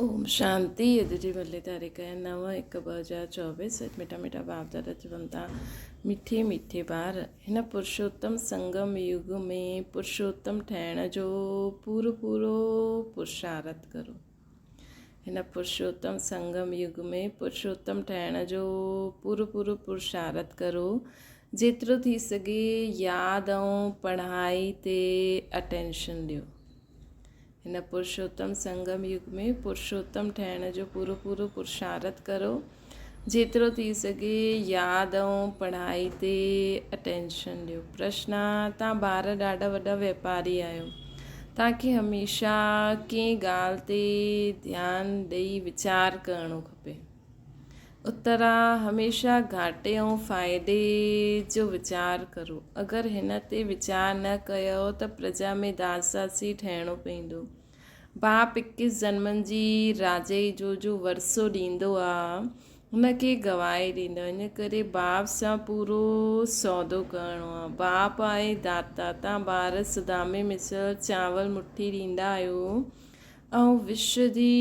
اوم شانتي اڄ جي ملي تاريخ آهي 9/1/2024. اڄ مٺا مٺا باپ دادا چون ٿا، مٺي مٺي ٻار، هن پرشوتم سنگم يگ ۾ پرشوتم ٺهڻ جو پورو پورو پرشارٿ ڪرو. هن پرشوتم سنگم يگ ۾ پرشوتم ٺهڻ جو پورو پورو پرشارٿ ڪرو. جيترو ٿي سگهي ياد ۽ پڙهائي تي اٽينشن ڏيو. هن پرشوتم سنگم يگ ۾ پرشوتم ٺهڻ جو پورو پورو پرشارٿ ڪرو. جيترو ٿي سگهي ياد ۽ پڙهائي تي اٽينشن ڏيو. پرشن، توهان ٻار ڏاڍا وڏا ويپاري آهيو. توهان کي هميشه ڪنهن ڳالهه تي ڌيان ڏئي ويچار ڪرڻو کپي. اترا، هميشه گهاٽي ۽ فائدي جو ويچار ڪرو. اگر هن تي ويچار نه ڪيو ته پرجا ۾ داس داسي ٺهڻو پوندو. باپ اڪيس جنمن جي راجئي جو جو ورثو ڏيندو آ، هن کي گوائي ڏيندو. ان ڪري باپ سان پورو سودو ڪرڻو آ. باپ آهي داتا. تان ٻار سدامي مثل چانور مٺي ڏيندا آهيو. ۽ وشو جي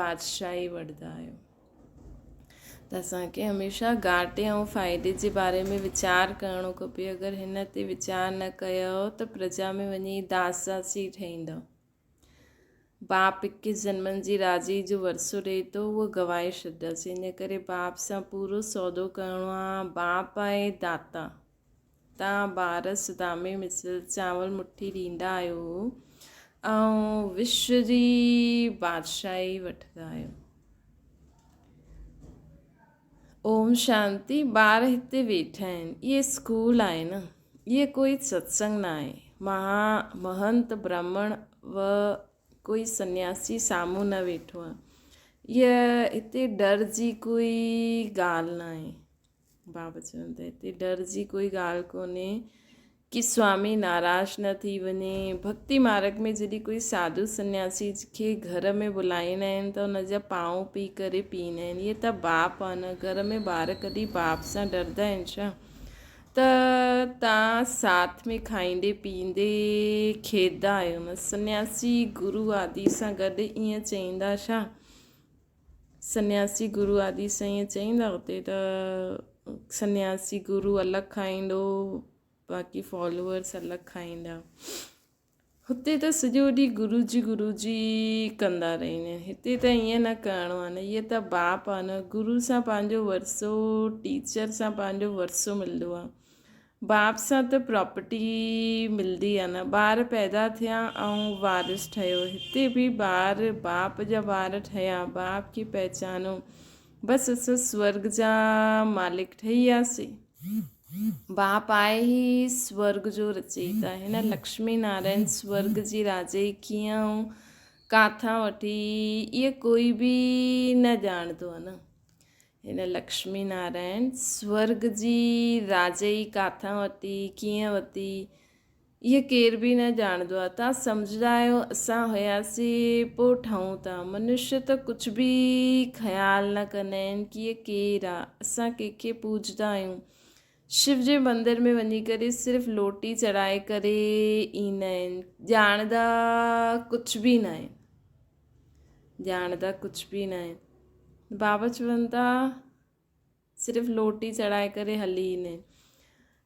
بادشاهي وٺندا آهيو ته اسان کي هميشه گهاٽي ۽ فائدي جي باري ۾ ويچار ڪرڻو کپي. اگر هن تي ويچار نه ڪيو ته پرجا ۾ وڃي داس داسي ٺهيندؤ. باپ اڪيس جنمن جي راجي جو ورثو ڏئي ٿو، اهو گوائي ڇڏنداسين. ان ڪري باپ سان پورو سودو ڪرڻو آهي. باپ آهي داتا. تان ٻار سدامي مثل چانور مٺي ڏيندا آهيو ۽ وشو جي بادشاهي وٺندا آهيو. اوم شانتي. ٻار هتي ويٺا آهن. اهي اسڪول آهي نه، اهي ڪوئي ستسنگ نه آهي. مها مهنت برهمڻ و ڪوئي سنياسي سامهون نه ويٺو آهي. اهي هتي ڊر جي ڪوئي ڳالهه نه آهي. بابا چون ته هتي ڊر جي ڪوئي ڳالهه ڪونهي ڪي سوامي ناراض نه ٿي وڃي. ڀڳتي مارگ ۾ جڏهن ڪوئي ساڌو سنياسي کي گهر ۾ بلائيندا آهن ته ان جا پانء پي ڪري پيئندا آهن. اهي ته باپ آهن. گهر ۾ ٻار ڪڏهن باپ سان ڊردا آهن ڇا؟ ته تان ساٿ ۾ کائيندي پيئندي کيڏندا آهيو نه. سنياسي گرو آدي سان گڏ ائين چئيندا ڇا؟ سنياسي گرو آدي سائين چئيندا اتي ته سنياسي گرو الڳ کائيندو باقي فالوورس الڳ کائيندا. هتي ته سڄو ڏينهن گرو جي گرو جي ڪندا رهندا آهن. هتي ته ائين نه ڪرڻو آهي نه. هيء ته باپ آهي نه. گرو سان پنهنجو ورثو، ٽيچر سان پنهنجو ورثو ملندو آهي. باپ سان ته پراپرٽي ملدي آ نه. ٻار پيدا ٿيا ۽ وارث ٺهيو. هتي به ٻار باپ جا ٻار ٺهيا. باپ کي پهچانو. بس اسان سورڳ جا مالڪ ٺهي وياسين. باپ آهي ئي سورڳ جو رچيتا. هن لڪشمي نارائڻ سورڳ جي راجائي ڪيئن ۽ ڪاٿان وٺي، اهو ڪوئي به نه ڄاڻندو آ نه. هن لڪشمي نارائڻ سورڳ جي راجئي ڪاٿان ورتي، ڪيئن ورتي، اهو ڪير به نه ڄاڻندو آهي. توهان سمجهندا آهيو اسان هياسين پوء ٺهون ٿا. منشي ته ڪجهه به خيال نه ڪندا آهن ڪي اهي ڪير آ، اسان ڪنهن کي پوڄندا آهيون. شو جي مندر ۾ وڃي ڪري صرف لوٽي چڙهائي ڪري ايندا آهن، ڄاڻندا ڪجهه به ناهن. ڄاڻندا ڪجهه به ناهن. بابا چون ٿا صرف لوٽي چڙهائي ڪري هلي ايندا آهن.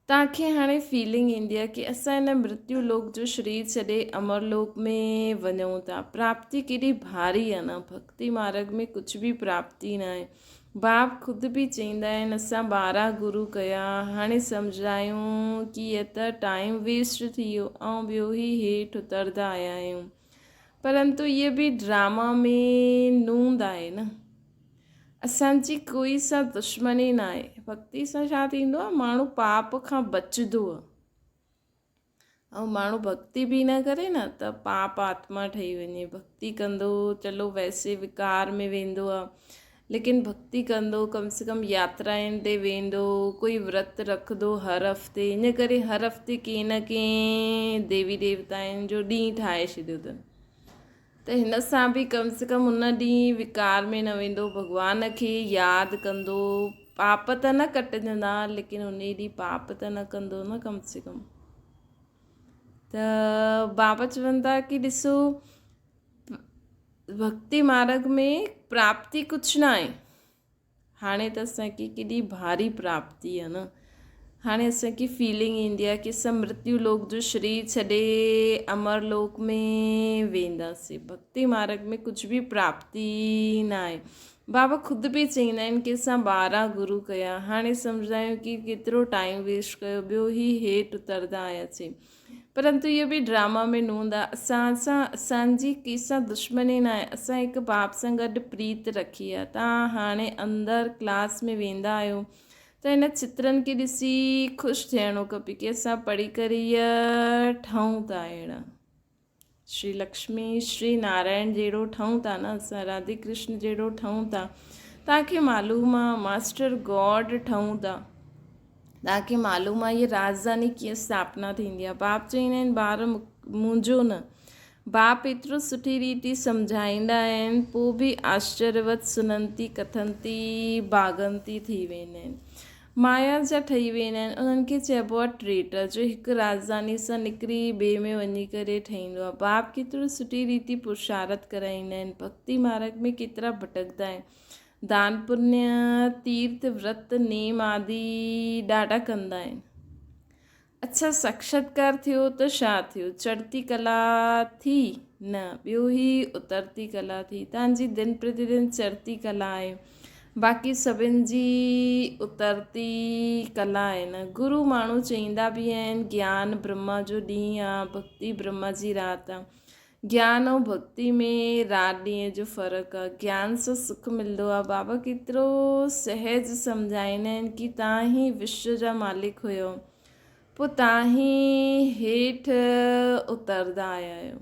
توهان کي هاڻي فيلنگ ايندي آهي ڪي اسان هن مرتيو لوڪ جو شرير ڇڏي امر لوڪ ۾ وڃون ٿا. پراپتي ڪيڏي ڀاري آهي نه. ڀڳتي مارگ ۾ ڪجهه به پراپتي ناهي. باپ خود به چئيندا آهن اسان 12 گرو ڪيا هاڻي سمجهايون ڪي هي ته ٽائيم ويسٽ ٿي ويو ۽ ٻيو هي هيٺ اتردا آيا آهيون. پرنتو اهي به ڊراما ۾ نوند آهي نه. اسان جي ڪوئي سان دشمني ناهي. ڀڳتي سان ڇا ٿيندو آهي ماڻهو پاپ کان بچندو آهي ۽ ماڻهو ڀڳتي به نه ڪري نه ته پاپ آتما ٺهي وڃي. ڀڳتي ڪندو چلو ويسي وڪار ۾ ويندو آهي ليڪن ڀڳتي ڪندو ڪم سي ڪم ياترائن تي ويندو ڪوئي ورت رکندو هر هفتي ان ڪري هر هفتي ڪنهن نه ڪنهن ديوي ديوتائن جو ڏينهن ٺاهي ڇڏيو اٿن ته هن سان به ڪم سي ڪم ان ڏينهن وڪار ۾ نه ويندو ڀڳوان کي ياد ڪندو پاپ ته نه ڪٽجندا ليڪن ان ڏينهن پاپ ته نه ڪندو نه ڪم سي ڪم ته بابا چون ٿا ڪي ڏسو ڀڳتي مارگ ۾ پراپتي ڪجهه نه آهي. هاڻي ته اسان کي ڪيڏي ڀاري پراپتي آهي نه. هاڻي اسان کي فيلنگ ايندي آهي ڪي اسان مرتيو لوڪ جو شرير ڇڏي امر لوڪ ۾ وينداسين. ڀڳتي مارگ ۾ ڪجهه به پراپتي نه آهي. بابا خود به چئيندا آهن ڪي اسان 12 گرو ڪيا. هاڻي سمجهندا آهيون ڪي ڪيترو ٽائيم ويسٽ ڪيو، ٻيو هي هيٺ اتردا آياسين. پرنتو اهو به ڊراما ۾ نوند آ. اسان سان اسان جي ڪنهن سان دشمني ناهي. اسان هڪ باپ سان گڏ پريت رکي آ. توهان هاڻي اندر ڪلاس ۾ ويندا آهيو ته هن چترن کي ڏسي خوش ٿيڻو کپي ڪي اسان پڙهي ڪري اهي ٺهون ٿا اهڙا شري لڪشمي شري نارائڻ جهڙو ٺهون ٿا نه اسان راڌي ڪرشن جهڙو ٺهون ٿا. توهان کي معلوم آ ماسٽر گاڊ ٺهون ٿا. توهان کي معلوم آ هيء راڄڌاني ڪيئن اسٿاپنا ٿيندي آ. باپ چئيندا آهن ٻار منهنجو نه. باپ ايترو سٺي ريتي سمجهائيندا آهن پوء به آشچريوت سننتي ڪٿنتي ڀاڳنتي ٿي ويندا آهن. مايا جا ٺهي ويندا آهن. انهن کي چئبو آ ٽريٽر جو هڪ راڄڌاني سان نڪري ٻئي ۾ وڃي ڪري ٺهيندو آ. باپ ڪيترو سٺي ريتي پرشارت ڪرائيندا آهن. ڀڳتي مارڳ ۾ ڪيترا ڀٽڪندا آهن. دان پڃ، تيرٿ، ورت، نيم آدي ڏاڍا ڪندا آهن. اڇا ساڪشاتڪار ٿيو ته ڇا ٿيو؟ چڙهتي ڪلا ٿي؟ نه، ٻيو هي اترتي ڪلا ٿي. تان جي دن پرتي دن چڙهتي ڪلا آهي، باقي سڀن جي اترتي ڪلا آهي نه. گرو ماڻهو چئيندا به آهن، گيان برهما جو ڏينهن آ، ڀڳتي برهما جي رات آ. گيان ۽ ڀڳتي ۾ رات ڏينهن جو فرق آ. گيان سان سک ملندو آ. بابا ڪيترو سهج سمجهائيندا آهن ڪي توهان ئي وشو جا مالڪ هيو پوء توهان ئي هيٺ اتردا آيا آهيو.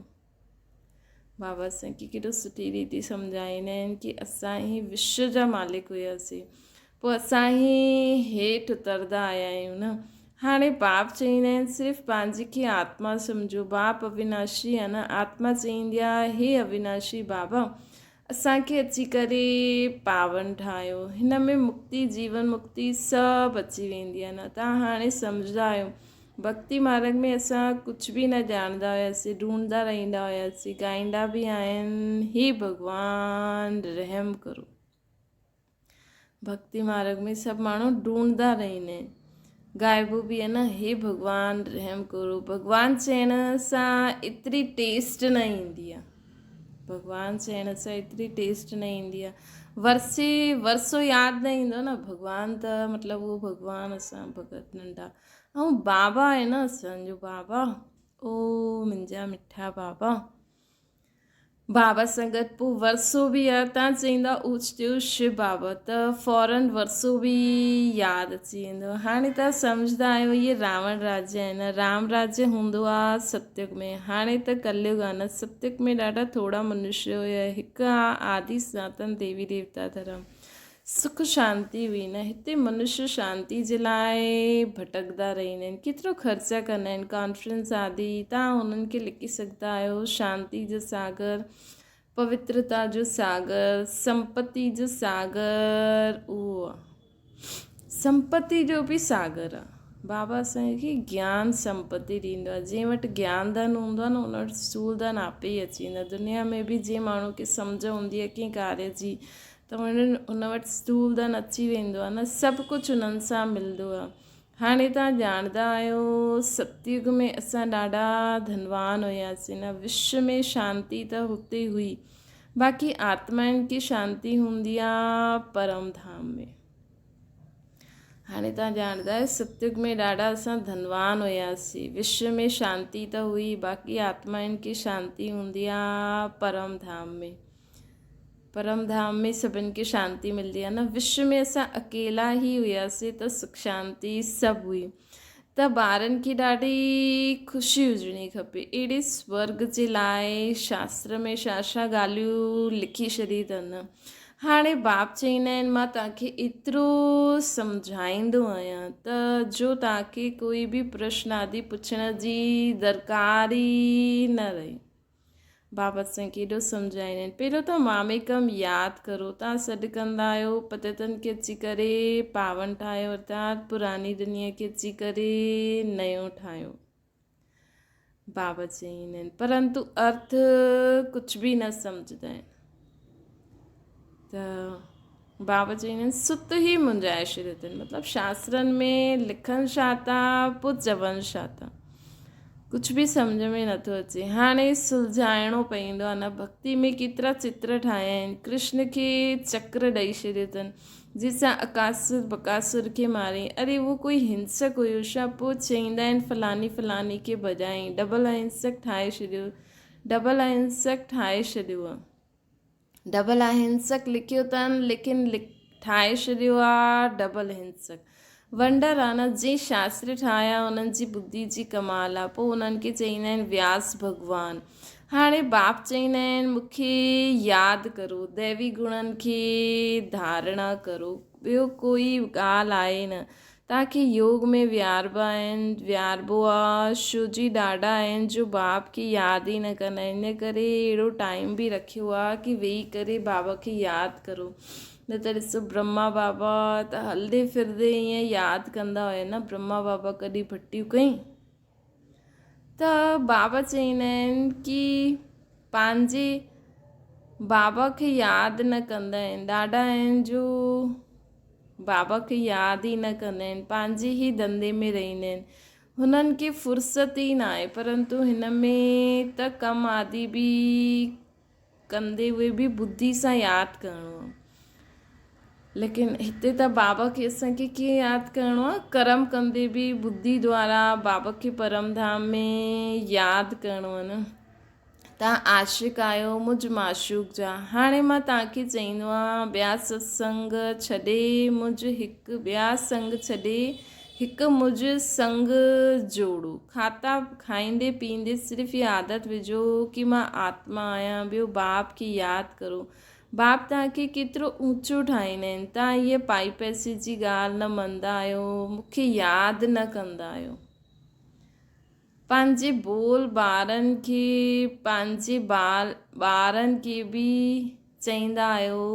بابا اسان کي ڪيڏو سٺي ريتي سمجهائيندا آهن ڪي اسان ئي وشو جا مالڪ هياسين پوء اسان ئي هيٺ اتردا آيا آهيون نه. هاڻي باپ چئيندا آهن صرف پنهنجي کي آتما سمجهو. باپ اويناشي آهي نه. آتما چئيندي آهي هي اويناشي بابا اسان کي اچي ڪري پاون ٺاهيو. هن ۾ مڪتي، جيون مڪتي سڀ اچي ويندي آهي نه. توهان هاڻي سمجهندا آهيو. ڀڳتي مارڳ ۾ اسان ڪجهه به نه ڄاڻندا هياسين، ڍونڍندا رهندا هياسين، ڳائيندا به آهن هي ڀڳوان رحم ڪرو. ڀڳتي مارڳ ۾ سڀ ماڻهو ڍونڍندا رهندا آهن. ڳائبو به آهي نه هي ڀڳوان رحم ڪرو. ڀڳوان چئڻ سان ايتري ٽيسٽ نه ايندي آهي. ڀڳوان چئڻ سان ايتري ٽيسٽ نه ايندي آهي. ورثي ورثو ياد نه ايندو نه ڀڳوان ته مطلب اهو ڀڳوان اسان ڀڳت ننڍا ۽ بابا آهي نه اسان جو بابا او منهنجا مٺا بابا. بابا سان گڏ پوء ورثو به آ تان چئيندا اوچتو شو بابا ته فورن ورثو به ياد اچي ويندو هاڻي تان سمجهدا آهيو اهي راوڻ راجيه آهن رام راجيه هوندو آ ستيگ ۾ هاڻي ته ڪليگ آ نه ستيگ ۾ ڏاڍا ٿورا منشيه هيا هڪ آ آدي سناتن ديوي ديوتا ڌرم سک شانتي هئي نه هتي منشيه شانتي جي لاء ڀٽڪندا رهندا آهن ڪيترو خرچا ڪندا آهن ڪانفرنس آدي تان انهن کي لکي سگهندا آهيو شانتي جو ساگر پوترتا جو ساگر سمپتي جو ساگر اهو آهي سمپتي جو به ساگر آهي بابا اسان کي گيان سمپتي ڏيندو آهي جنهن وٽ گيان ڌن هوندو آهي نه ان وٽ سول ڌن آپ ئي اچي ويندو آهي دنيا ۾ به جنهن ماڻهو کي سمجهه هوندي آهي ڪنهن ڪاريه جي ته ان وٽ اسٽول ڌن اچي ويندو آهي نه سڀ ڪجهه انهن سان ملندو آهي هاڻي توهان ڄاڻندا آهيو ستيگ ۾ اسان ڏاڍا ڌنوان هياسين نه وشو ۾ شانتي ته هتي هئي باقي آتمائن کي شانتي هوندي آهي پرم ڌام ۾ هاڻي توهان ڄاڻندا آهيو ستيگ ۾ ڏاڍا اسان ڌنوان هياسين وشو ۾ شانتي ته هئي باقي آتمائن کي شانتي هوندي آهي پرم ڌام ۾ پرم ڌام ۾ سڀن کي شانتي ملندي آهي نه وشو ۾ اسان اڪيلا ئي هياسين ته سک شانتي سڀ هئي ته ٻارن کي ڏاڍي خوشي هجڻي کپي اهڙي سورگ جي لاء شاستر ۾ ڇا ڇا ڳالهيون لکي ڇڏي اٿن هاڻي باپ چئيندا آهن مان توهان کي ايترو سمجهائيندو آهيان ته جو توهان کي ڪوئي به پرشن آدي پڇڻ جي درڪار ئي نه رهي بابت سائين ڪيڏو سمجهائيندا آهن. پهريون ته ماميڪم ياد ڪرو. تان سڏ ڪندا آهيو پتيتن کي اچي ڪري پاون ٺاهيو ارٿات پراني دنيا کي اچي ڪري نيو ٺاهيو. بابت چئيندا آهن پرنتو ارٿ ڪجهه به نه سمجهندا آهن. ته بابا چئيندا آهن ست ئي منجهائي ڇڏيو اٿن مطلب شاسترن ۾ لکن ڇا ٿا پوء چون ڇا ٿا ڪجهه به سمجهه ۾ نٿو اچي هاڻي سلجهائڻو پوندو آهي نه ڀڳتي ۾ ڪيترا چتر ٺاهيا آهن ڪرشن کي چڪر ڏئي ڇڏيو اٿن جنهن سان اڪاسر بڪاسر کي ماري اري اهو ڪوئي هنسڪ هيو ڇا پوء چئيندا آهن فلاني فلاني کي ڀڄائين ڊبل اهنسڪ ٺاهي ڇڏيو ڊبل اهنسڪ ٺاهي ڇڏيو آهي ڊبل اهنسڪ لکيو اٿن ليڪن ٺاهي ڇڏيو آ ڊبل هنسڪ ونڊر آ نه جنهن شاستري ٺاهيا انهن جي ٻڌي جي ڪمال آ پوء انهن کي چئيندا آهن وياس ڀڳوان هاڻي باپ چئيندا آهن مون کي ياد ڪرو ديوي گڻن کي ڌارڻا ڪرو ٻيو ڪوئي ڳالهه آهي نه توهان کي يوگ ۾ ويهاربا آهن، ويهاربو آ، شو جي ڏاڍا آهن جو باپ کي ياد ئي نه ڪندا آهن، ان ڪري اهڙو ٽائيم به رکيو آ ڪي ويهي ڪري بابا کي ياد ڪرو، نه ته ڏسو برهما بابا ته هلندي ڦرندي ائين ياد ڪندا هيا نه، برهما بابا ڪڏهن ڀٽيون ڪئين؟ ته بابا چئيندا آهن ڪي پنهنجي بابا کي ياد نه ڪندا آهن، ڏاڍا آهن جو بابا کي ياد ئي نه ڪندا آهن، پنهنجي ئي ڌنڌي ۾ رهندا آهن. هنن کي فرصت ئي ناهي، پرنتو هن ۾ ته ڪم آدي به ڪندي اهي به ٻڌي سان ياد ڪرڻو آهي. ليڪن هتي ته بابا کي اسان کي ڪيئن ياد ڪرڻو آهي؟ ڪرم ڪندي به ٻڌي دوارا بابا کي پرم ڌام ۾ ياد ڪرڻو آهي نه. تان عاشق آهيو مجھ معشوق جا. هاڻي مان توهان کي چئيندو آهيان ٻيا ستسنگ ڇڏي مجھ هڪ ٻيا سنگ ڇڏي هڪ مجھ سنگ جوڙو. کاتا کائيندي پيئندي صرف هي عادت وجهو ڪي مان آتما آهيان ٻيو باپ کي ياد ڪرو. باپ توهان کي ڪيترو اوچو ٺاهيندا آهن. توهان هيء پائي پئسي جي ڳالهه نه مڃندا آهيو مون کي ياد نه ڪندا آهيو. پنهنجي بول ٻارن کي پنهنجي بال ٻارن کي به چئيندا آهيو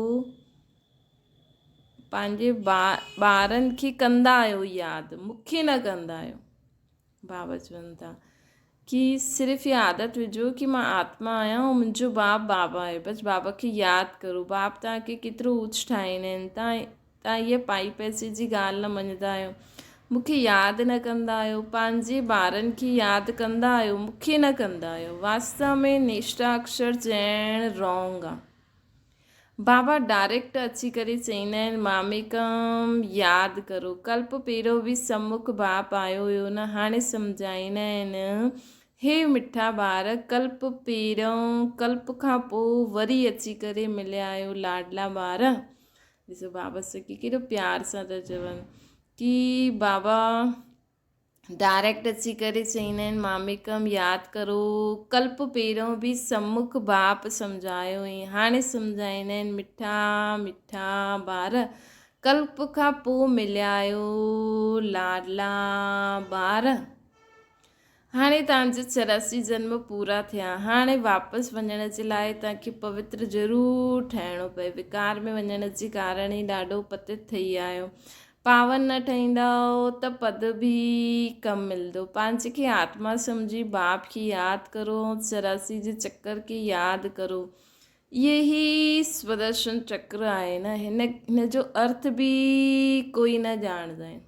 پنهنجي ٻارن کي ڪندا آهيو ياد مون کي نه ڪندا آهيو بابا چون ٿا ڪي صرف هي عادت وجهو ڪي مان آتما آهيان ۽ منهنجو باپ بابا آهي بس بابا کي ياد ڪرو باپ توهان کي ڪيترو اوچ ٺاهيندا آهن توهان توهان هيء پائي پئسي جي ڳالهه نه مڃندا آهيو. مون کي ياد نه ڪندا آهيو. پنهنجي ٻارن کي ياد ڪندا آهيو، مون کي نه ڪندا آهيو. واستو ۾ نيشتا اڪشر چئڻ رانگ آ. بابا ڊائريڪٽ اچي ڪري چئيندا آهن ماميڪم ياد ڪرو. ڪلپ پهريون به سمک باپ آيو هيو نه هاڻي سمجهائيندا آهن هي مٺا ٻار ڪلپ پهريون ڪلپ کان پوء وري اچي ڪري مليا آهيو لاڏلا ٻار. ڏسو بابا سکي ڪيڏو پيار سان ٿا چون ڪي بابا ڊائريڪٽ اچي ڪري چئيندا آهن ماميڪم ياد ڪرو ڪلپ پهريون به سمک باپ سمجهايو هئي هاڻي سمجهائيندا آهن مٺا مٺا ٻار ڪلپ کان پوء مليا آهيو لاڏلا ٻار هاڻي توهان جا 84 جنم پورا ٿيا. هاڻي واپس وڃڻ جي لاء توهان کي پوتر ضرور ٺهڻو پئي. وڪار ۾ وڃڻ جي ڪارڻ ئي ڏاڍو پتت ٿي آهيو. پاون نه ٺهيندؤ ته پد به ڪم ملندو. پنهنجي کي آتما سمجهي باپ کي ياد ڪرو ۽ 84 جي چڪر کي ياد ڪرو. اهي ئي سودرشن چڪر آهي نه. هن جو ارٿ به ڪوئي نه ڄاڻندا آهن.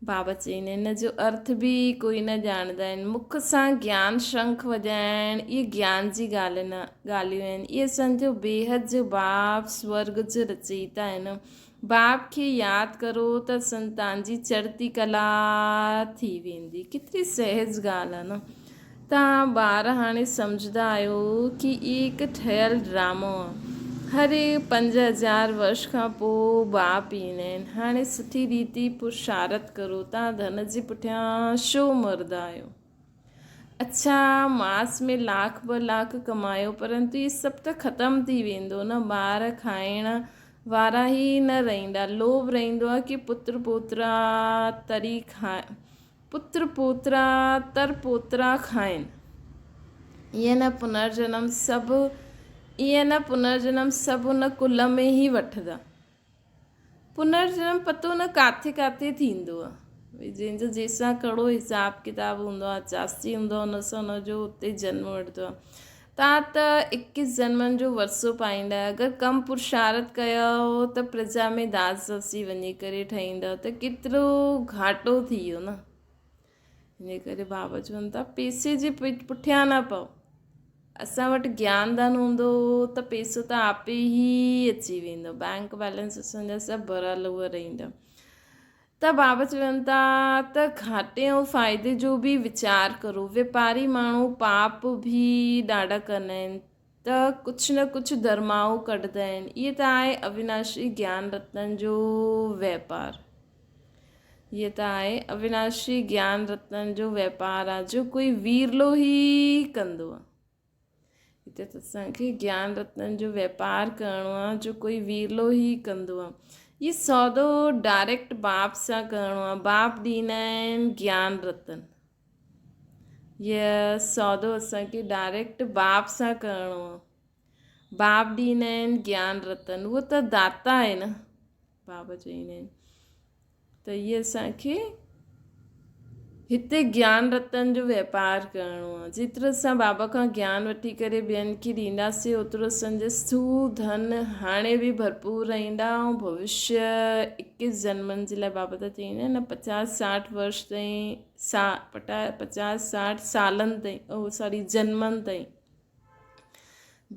بابا چين ان جو ارٿ به ڪوئي نه ڄاڻندا آهن. مک سان گيان شنک وڄائڻ اهي گيان جي ڳالهه نه ڳالهيون آهن. اهي اسان جو بيحد جو باپ سورڳ جو رچئيتا آهن. باپ کي ياد ڪرو ته سنتان جي چڙهتي ڪلا ٿي ويندي. ڪيتري سهج ڳالهه آهي نه. توهان ٻار هاڻي سمجهندا آهيو ڪي اهي هڪ ٺهيل ڊرامو آهي. هر 5000 ورش کان پوء باپ ايندا آهن. هاڻي سٺي ريتي پرشارت ڪرو. توهان ڌن جي پٺيان ڇو مرندا آهيو؟ اڇا ماس ۾ لاک ٻه لاک ڪمايو پرنتو اهي سڀ ته ختم ٿي ويندو نه. ٻار کائڻ وارا ئي نه رهندا. لوڀ رهندو آهي ڪي پتر پوترا تري کائي. پتر پوترا تر پوترا کائن. ائين نه پنرجنم سڀ ائين نه پنرجنم سڀ ان ڪل ۾ ئي وٺندا. پنرجنم پتو نه ڪاٿي ڪاٿي ٿيندو آ. ڀئي جنهن جو جنهن سان ڪهڙو حساب ڪتاب هوندو آ، چاستي هوندو آ ان سان ان جو اتي جنم وٺندو آ. توهان ته اڪيس جنمن جو ورثو پائيندا. اگر ڪم پرشارٿ ڪيو ته پرجا ۾ داس داسي وڃي ڪري ٺهيندؤ ته ڪيترو گهاٽو ٿي ويو نه. ان ڪري بابا چون ٿا پيسي جي پٺيان نه پئو. اسان وٽ گيان ڌن هوندو ته پيسو ته آپي ئي اچي ويندو. بئنڪ بيلنس اسان جا سڀ ڀريل هئا رهندا. ته بابا چون ٿا ته گهاٽي ۽ فائدي جو به ويچار ڪرو. واپاري ماڻهو پاپ به ڏاڍا ڪندا آهن ته ڪجهه نه ڪجهه درماهو ڪڍندا آهن. اهي ته آهي اويناشي گيان رتنن جو واپار. اهي ته آهي اويناشي گيان رتنن جو واپار آهي جو ڪوئي ويرلو ئي ڪندو آهي. هتي ته اسان کي گيان رتنن جو واپار ڪرڻو آهي جو ڪوئي ويرلو ئي ڪندو آهي. هي سودو ڊائريڪٽ باپ سان ڪرڻو آهي. باپ ڏيندا آهن گيان رتن. هي سودو اسان کي ڊائريڪٽ باپ سان ڪرڻو آهي. باپ ڏيندا آهن گيان رتن. اهو ته داتا آهي نه. بابا چئيندا آهن ته هي اسان کي هتي گيان رتن جو واپار ڪرڻو آهي. جيترو اسان بابا کان گيان وٺي ڪري ٻين کي ڏينداسين اوترو اسان جا سو ڌن هاڻي به ڀرپور رهندا ۽ ڀوشيه اڪيس جنمن جي لاء بابا ته چئيندا آهن نه پچاس ساٺ ورش تائين سا پٽا پچاس ساٺ سالن تائين او ساري جنمن تائين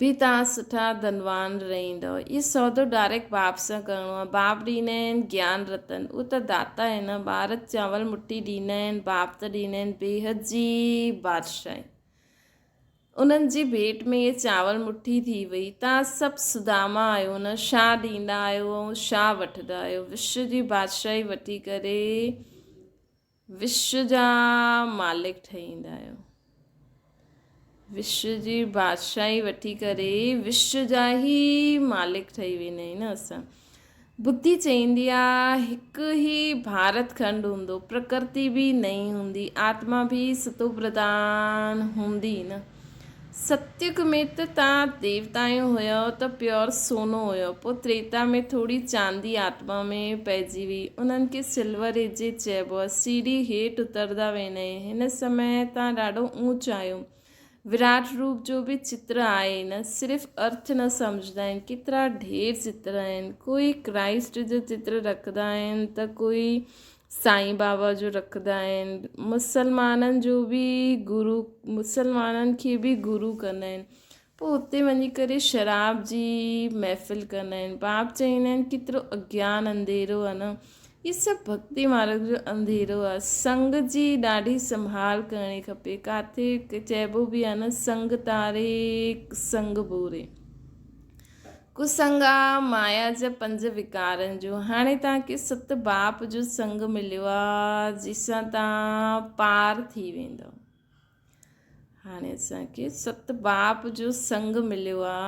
به توهان سٺا ڌنوان رهندؤ. اهو سودو ڊائريڪٽ باپ سان ڪرڻو آهي. باپ ڏيندا آهن گيان رتن. اهو ته داتا آهن نه. ٻار چانور مٺي ڏيندا آهن. باپ ته ڏيندا آهن بيحد جي بادشاهي. انهن جي ڀيٽ ۾ اهي چانور مٺي ٿي وئي. توهان سڀ سداما آهيو نه. ڇا ڏيندا آهيو ۽ ڇا وٺندا آهيو. وشو جي بادشاهي وٺي ڪري وشو جا مالڪ ٺهيندا آهيو. وشو جي بادشاهي وٺي ڪري وشو جا ئي مالڪ ٺهي ويندا آهيون نه اسان. ٻڌي چئيندي آ هڪ ئي ڀارت کنڊ هوندو، پرڪرتي به نئين هوندي، آتما به ستوپرڌان هوندي نه. ستيگ ۾ ته تان ديوتايون هيؤ ته پيور سونو هيو، پوء تريتا ۾ ٿوري چاندي آتما ۾ پئجي وئي. انهن کي سلور ايجي چئبو آهي. سيڙهي هيٺ اتردا ويندا آهن. هن سمي تان ڏاڍو اونچ آهيو. وراٽ روپ جو به چتر آهي نه. صرف ارٿ نه سمجهندا آهن. ڪيترا ڍير چتر آهن. ڪوئي ڪرائسٽ جو چتر رکندا آهن ته ڪوئي سائين بابا جو رکندا آهن. مسلمانن جو به گرو مسلمانن کي به گرو ڪندا آهن. پوء اتي وڃي ڪري شراب جي محفل ڪندا آهن. باپ چئيندا آهن ڪيترو اگيان انڌيرو آهي نه. هي سڀ ڀڳتي مارگ جو انڌيرو آهي. سنگ جي ڏاڍي سنڀال ڪرڻي کپي. ڪاٿي چئبو به آهي نه سنگ تاري سنگ بوري. ڪسنگ آ مايا جا پنج وڪارن جو. هاڻي توهان کي ست باپ جو سنگ مليو آ جنهن سان توهان پار ٿي ويندؤ. هاڻي اسان کي ست باپ جو سنگ مليو آ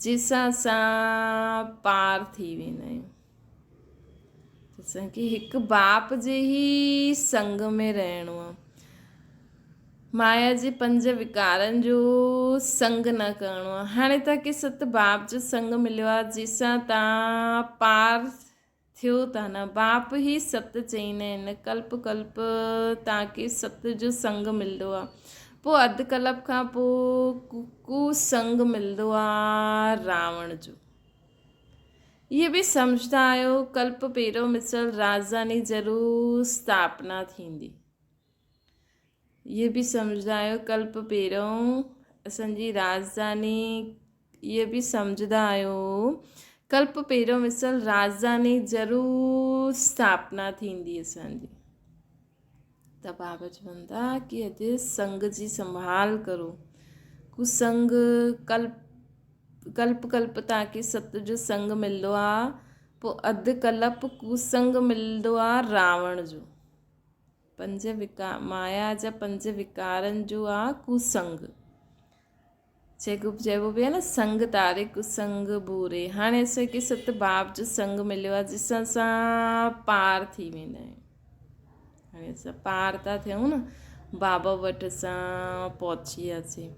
جنهن سان اسان پار ٿي ويندا آهيون. اسان کي هڪ باپ جي ئي سنگ ۾ رهڻو آ. مايا جي پنج وڪارن جو سنگ نه ڪرڻو آ. هاڻي توهان کي ست باپ جو سنگ مليو آ جنهن سان توهان پار ٿيو ٿا نه. باپ ئي ست چئيندا آهن. ڪلپ ڪلپ توهان کي ست جو سنگ ملندو آ. پوء اڌ ڪلپ کان پوء ڪو سنگ ملندو آ راوڻ جو. اهي به سمجهندا آهيو ڪلپ پيرو مثل راڄڌاني ضرور اسٿاپنا ٿيندي. اهي به سمجهندا آهيو ڪلپ پيرو اسان جي راڄڌاني اهي به سمجهندا آهيو ڪلپ پيرو مثل راڄڌاني ضرور اسٿاپنا ٿيندي اسان جي. ته بابا چون ٿا ڪي اڄ سنگ جي سنڀال ڪرو. ڪسنگ ڪلپ ڪلپ ڪلپ توهان کي ست جو سنگ ملندو آ، پوء اڌ ڪلپ ڪسنگ ملندو آ راوڻ جو. پنج وڪا مايا جا پنج وڪارن جو آ ڪسنگ. جيڪو چئبو به آ نه سنگ تاري ڪسنگ ڀوري. هاڻي اسان کي ست باپ جو سنگ مليو آ جنهن سان اسان پار ٿي ويندا آهيون. هاڻي اسان پار ٿا ٿيون نه بابا وٽ اسان پهچي وياسين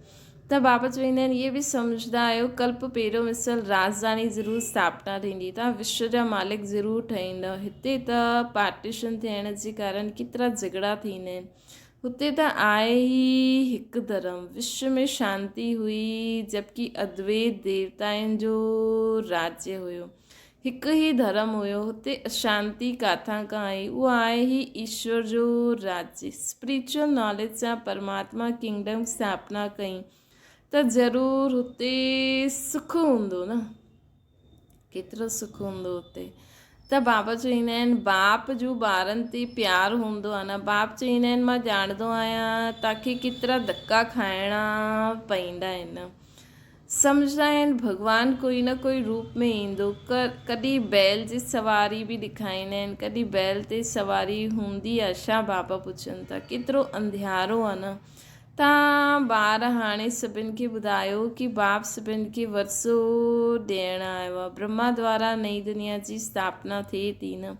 ته بابا چوندا آهن اهي به سمجهندا آهيو ڪلپ پيرو مثل راڄڌاني ضرور اسٿاپنا ٿيندي توهان وشو جا مالڪ ضرور ٺهيندؤ هتي ته پارٽيشن ٿيڻ جي ڪارڻ ڪيترا جهڳڙا ٿيندا آهن. هتي ته آهي ئي هڪ ڌرم. وشو ۾ شانتي هئي، جبڪه ادويت ديوتائن جو راجيه هيو. هڪ ئي ڌرم هيو. هتي اشانتي ڪاٿان کان آئي؟ اهو آهي ئي ايشور جو راجيه. اسپريچوئل ناليج سان پرماتما ڪنگڊم اسٿاپنا ڪئي ته ضرور هتي سک هوندو نه. ڪيترو سک هوندو اتي ته بابا چوندا آهن باپ جو ٻارن تي پيار هوندو آهي نه باپ چوندا آهن مان ڄاڻندو آهيان تاکي ڪيترا ڌڪا کائڻا پئيندا آهن سمجهندا آهن ڀڳوان ڪوئي نه ڪوئي روپ ۾ ايندو ڪڏهن بيل جي سواري به ڏکائيندا آهن ڪڏهن بيل تي سواري هوندي آهي ڇا بابا پڇن ٿا ڪيترو انڌيارو آهي نه تان ٻار هاڻي سڀن کي ٻڌايو ڪي باپ سڀن کي ورثو ڏيڻ آيو آ. برهما دوارا نئين دنيا جي اسٿاپنا ٿئي ٿي نه.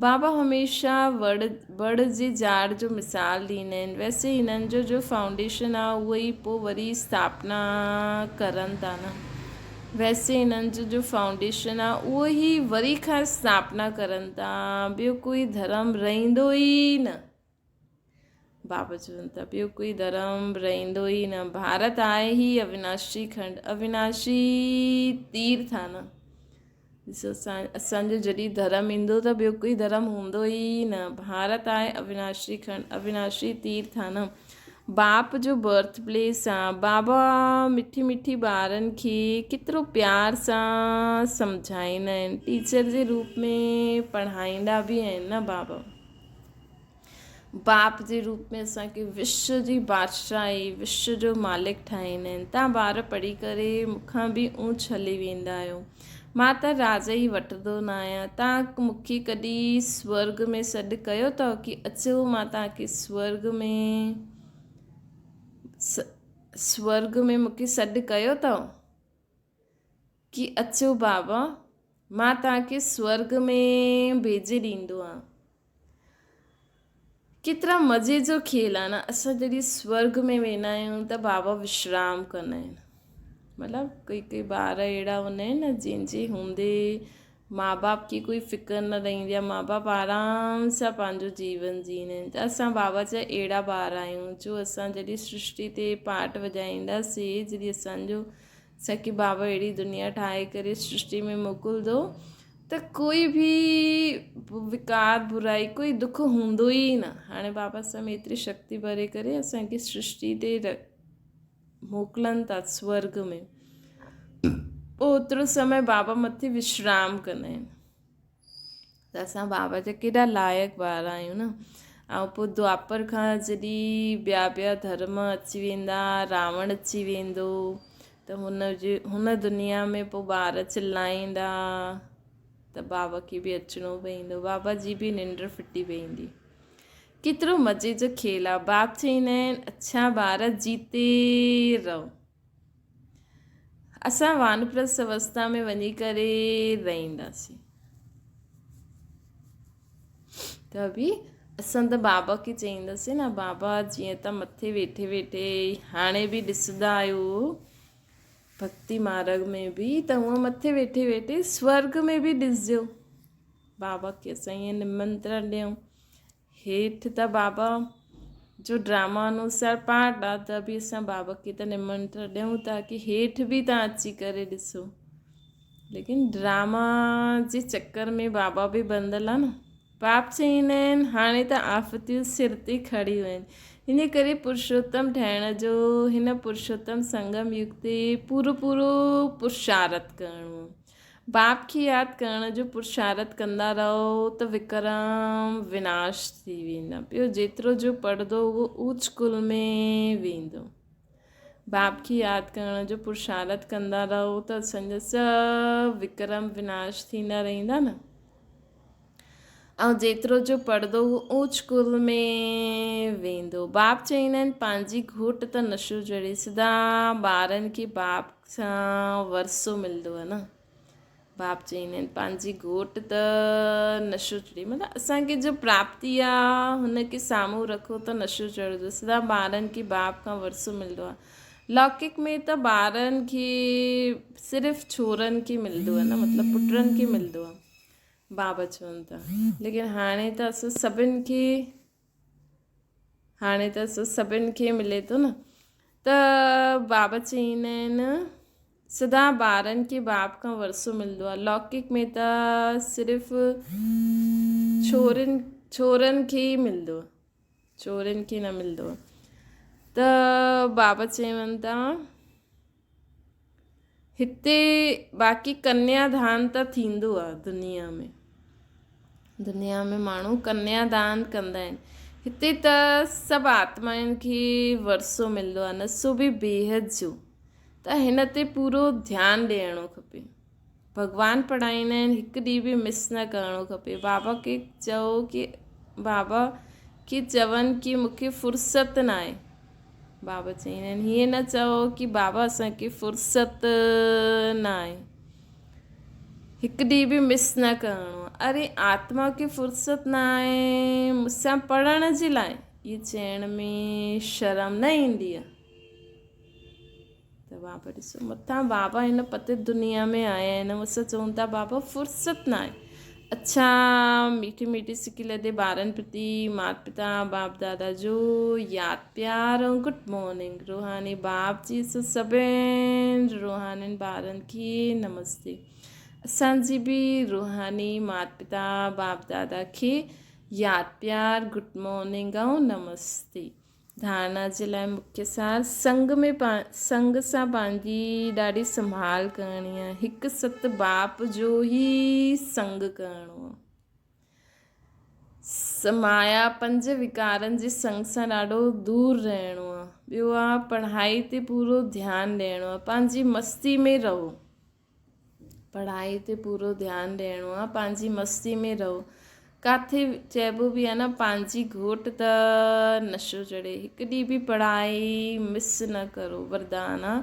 بابا هميشه وڙ بڙ جي جهاڙ جو مثال ڏيندا آهن. ويسي هنن جو جو فائونڊيشن آ اهو ئي پو وري اسٿاپنا ڪرن ٿا نه. ويسي هنن جو جو فائونڊيشن آ اهو ئي وري کان اسٿاپنا ڪرن ٿا. ٻيو ڪوئي ڌرم رهندو ئي نه. بابا چون ٿا ٻيو ڪوئي ڌرم رهندو ئي نه ڀارت آهي ئي اوناشي کنڊ اوناشي تيرٿ آ نه ڏسو اسان جو جڏهن ڌرم ايندو ته ٻيو ڪوئي ڌرم هوندو ئي نه ڀارت آهي اوناشي کنڊ اوناشي تيرٿ آ نه باپ جو برٿ پليس آ بابا مٺي مٺي ٻارن کي ڪيترو پيار سان سمجهائيندا آهن ٽيچر جي روپ ۾ پڙهائيندا به آهن نه بابا باپ جي روپ ۾ اسان کي وشو جي بادشاهي، وشو جو مالڪ ٺاهيندا آهن. تان ٻار پڙهي ڪري مون کان به اونچ هلي ويندا آهيو. مان ته راز ئي وٺندو نه آهيان. تان مون کي ڪڏهن سورڳ ۾ سڏ ڪيو اٿو ڪي اچو مان توهان کي سورڳ ۾ سورڳ ۾ مون کي سڏ ڪيو اٿو ڪي اچو بابا مان توهان کي سورڳ ۾ ڀيجي ڏيندو آهيان. ڪيترا مزي جو کيل آهي نه اسان جڏهن سورگ ۾ ويندا آهيون ته بابا وشرام ڪندا آهن مطلب ڪئي ڪئي ٻار اهڙا هوندا آهن نه جنهن جي هوندي ماء باپ کي ڪوئي فڪر نه رهندي آهي ماء باپ آرام سان پنهنجو جيون جيئندا آهن ته اسان بابا جا اهڙا ٻار آهيون جو اسان جڏهن سرشٽي تي پاٺ وڄائينداسين جڏهن اسانجو اسان کي بابا اهڙي دنيا ٺاهي ڪري سرشٽي ۾ موڪلندو ته ڪوئي به وڪار برائي ڪوئي دک هوندو ئي نه هاڻي بابا اسان ۾ ايتري شڪتي ڀري ڪري اسانکي سرشٽي تي موڪلن ٿا سورگ ۾ پوء اوترو سمي بابا مٿي وشرام ڪندا آهن ته اسان بابا جا ڪيڏا لائق ٻار آهيون نه ۽ پوء دوآپر کان جڏهن ٻيا ٻيا ڌرم اچي ويندا راوڻ اچي ويندو ته هن جي هن دنيا ۾ پوء ٻار چلائيندا ته بابا کي به اچڻو پوندو بابا جي به ننڊ ڦٽي پوندي ڪيترو مزي جو کيل آ باپ چئيندا آهن اڇا ٻار جيتي رهو اسان وانپرست اوستا ۾ وڃي ڪري رهنداسين ته به اسان ته بابا کي چئينداسين نه بابا جيئن ته مٿي ويٺي ويٺي هاڻي به ڏسندا آهيو ڀڪتي مارگ ۾ به ته هونء مٿي ويٺي ويٺي سورگ ۾ به ڏسجو بابا کي اسان ائين نمنترڻ ڏيون هيٺ ته بابا جو ڊراما انوسار پاٺ آ ته به اسان بابا کي ته نمنترڻ ڏيون ٿا ڪي هيٺ به تان اچي ڪري ڏسو ليڪن ڊراما جي چڪر ۾ بابا به ٻنڌل آ نه. باپ چئيندا آهن هاڻي ته آفتيون سر تي کڙيون آهن. ان ڪري پرشوتم ٺهڻ جو هن پرشوتم سنگم يگ تي پورو پورو پرشارٿ ڪرڻو آ. باپ کي ياد ڪرڻ جو پرشارٿ ڪندا رهو ته وڪرم وناش ٿي ويندا. ٻيو جيترو جو پڙهندو اهو اوچ ڪل ۾ ويندو. باپ کي ياد ڪرڻ جو پرشارٿ ڪندا رهو ته اسان جا سڀ وڪرم وناش ٿيندا رهندا نه ۽ جيترو جو پڙهندو هو اوچ ڪل ۾ ويندو باپ چئيندا آهن پنهنجي گهوٽ ته نشو جڙي سدا ٻارن کي باپ سان ورثو ملندو آهي نه باپ چئيندا آهن پنهنجي گهوٽ ته نشو چڙهي مطلب اسان کي جو پراپتي آ هن کي سامهون رکو ته نشو چڙهندو سدا ٻارن کي باپ کان ورثو ملندو آ لوڪڪ ۾ ته ٻارن کي صرف ڇورن کي ملندو آ نه مطلب پٽن کي ملندو آ بابا چون ٿا ليڪن هاڻي ته اسان سڀن کي هاڻي ته سو سڀن کي ملي ٿو نه. ته بابا چئيندا آهن سدا ٻارن کي باپ کان ورثو ملندو آهي. لوڪڪ ۾ ته صرف ڇورين ڇورن کي ئي ملندو آهي. ڇورين کي نه ملندو آهي. ته بابا چون ٿا هتي باقي ڪنيا دان ته ٿيندو آهي دنيا ۾. دنيا ۾ ماڻهو ڪنيا دان ڪندا آهن. هتي ته سڀ آتمائن کي ورثو ملندو آهي نه سو به بيحد جو. ته هن تي پورو ڌيان ڏيڻو کپي. ڀڳوان پڙهائيندا آهن هڪ ڏينهن به مس نه ڪرڻو کپي. بابا کي چئو ڪي بابا کي چون ڪي مون کي فرصت ناهي. بابا چئيندا آهن هيئن نه چئو ڪي بابا اسان کي فرصت ناهي. هڪ ڏينهن به مس نه ڪرڻو آهي. اري آتما کي فرصت ناهي مون سان پڙهڻ جي لاء. اهي چئڻ ۾ شرم نه ايندي آهي. ته بابا ڏسو مٿان بابا هن پتي دنيا ۾ آيا آهن اسان چئون ٿا بابا فرصت نه آهي اڇا ميٺي ميٺي سڪي لڌي ٻارن پرتي مات پتا باپ دادا جو ياد پيار ۽ گڊ مارننگ روحاني باپ جي سڀن روحانين ٻارن کي نمستي اسان جي به روحاني مات پتا باپ دادا کي ياد پيار گڊ مارننگ ۽ نمستي. ڌارڻا جي لاء مکيه سار سنگ ۾ سنگ سان پنهنجي ڏاڍي سنڀال ڪرڻي آهي. هڪ ست باپ جو ئي سنگ ڪرڻو آهي. مايا پنج وڪارن جي سنگ سان ڏاڍو دور رهڻو آهي. ٻيو آهي پڙهائي تي پورو ڌيان ڏيڻو آهي. پنهنجي مستي ۾ رهو. پڙهائي تي پورو ڌيان ڏيڻو آ پنهنجي مستي ۾ رهو ڪاٿي چئبو به آ نه پنهنجي گهوٽ ته نشو چڙهي هڪ ڏينهن به پڙهائي مس نه ڪرو وردان آ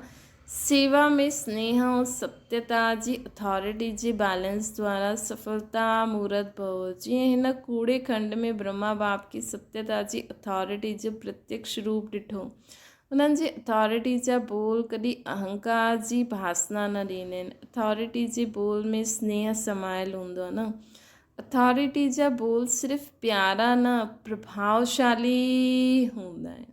سيوا ۾ سنيهه ۽ ستيتا جي اٿارٽي جي بيلنس دوارا سڦلتا مورت ڀوو جيئن هن ڪوڙي کنڊ ۾ برهما باپ کي ستيتا جي اٿارٽي جو پرتيڪش روپ ڏٺو انهن جي اٿارٽي جا ٻول ڪڏهن اهنڪار جي ڀاسنا نه ڏيندا آهن. اٿارٽي جي ٻول ۾ سنيهه سمايل هوندو آهي نه. اٿارٽي جا ٻول صرف پيارا نه پرڀاوشالي هوندا آهن.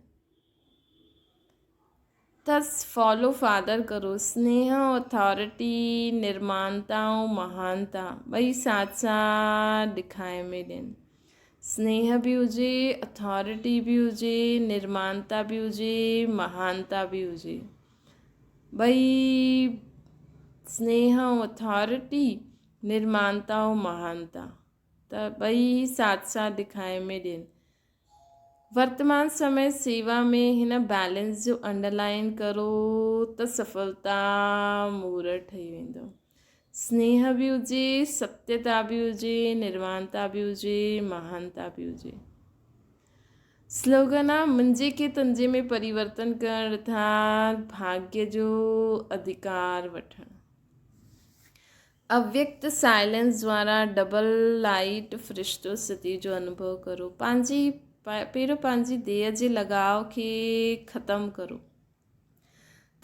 ٿس فالو فادر ڪرو. سنيهه ۽ اٿارٽي، نرمانتا ۽ مهانتا ٻئي ساٿ ساٿ ڏکائي ۾ ڏين. سنيهه به هجي، اٿارٽي به هجي، نرمانتا به هجي، مهانتا به هجي. ٻئي سنيهه ۽ اٿارٽي، نرمانتا ۽ مهانتا ته ٻئي ساٿ ساٿ ڏکائي ۾ ڏين. ورتمان سمي سيوا ۾ هن بيلنس جو انڊرلائن ڪرو ته سڦلتا مورڙ ٺهي ويندو. سنيهه به هجي، ستيتا به هجي، نروانتا به هجي، مهانتا به هجي. سلوگن آ، منهنجي کي تنهنجي ۾ پريورتن ڪرڻ ارٿات ڀاڳيه جو اڌڪار وٺڻ. اويڪت سائلنس دوارا ڊبل لائيٽ فرشتو ستي جو انوڀو ڪرو. پنهنجي پهريون پنهنجي ديهه جي لڳاء کي ختم ڪرو.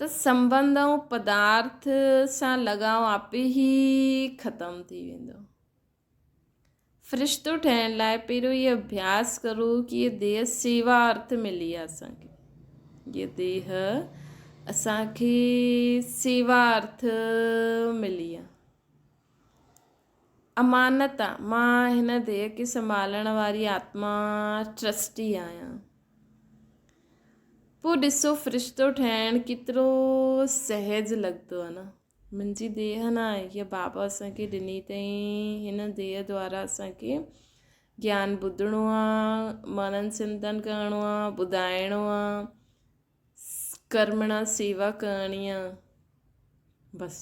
ته سنٻنڌ ۽ پدارٿ سان لڳاء آپي ئي ختم ٿي ويندو. فرشتو ٺهڻ لاء پهريون هي اڀياس ڪرو ڪي هي ديهه سيوا ارٿ ملي آهي اسان کي. هي ديهه اسان کي سيوا ارٿ ملي آهي. امانت آ، مان هن ديهه کي سنڀالڻ واري آتما ٽرسٽي آهيان. پوء ڏسو فرشتو ٺهڻ ڪيترو سهج لڳندو آهي نه. منهنجي ديهه نه آهي، هيء بابا اسان کي ڏني اٿئي، هن ديهه دوارا اسان کي گيان ٻڌڻو آهي، منن چنتن ڪرڻو آهي، ٻڌائڻو آهي، ڪرمڻا سيوا ڪرڻي آهي، بس.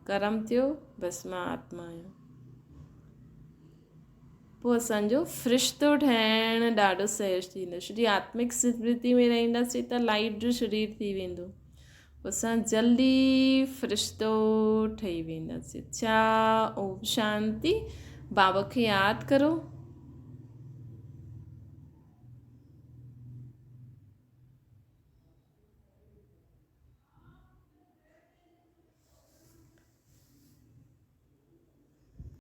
ڪرم ٿيو بس مان آتما آهيان. پوء اسان جو فرشتو ٺهڻ ڏاڍو سهج ٿيندو. شري آتمڪ سمرتي ۾ رهنداسين ته لائيٽ جو شرير ٿي ويندو. پوء اسان جلدي فرشتو ٺهي وينداسين. اڇا اوم شانتي. بابا کي ياد ڪرو.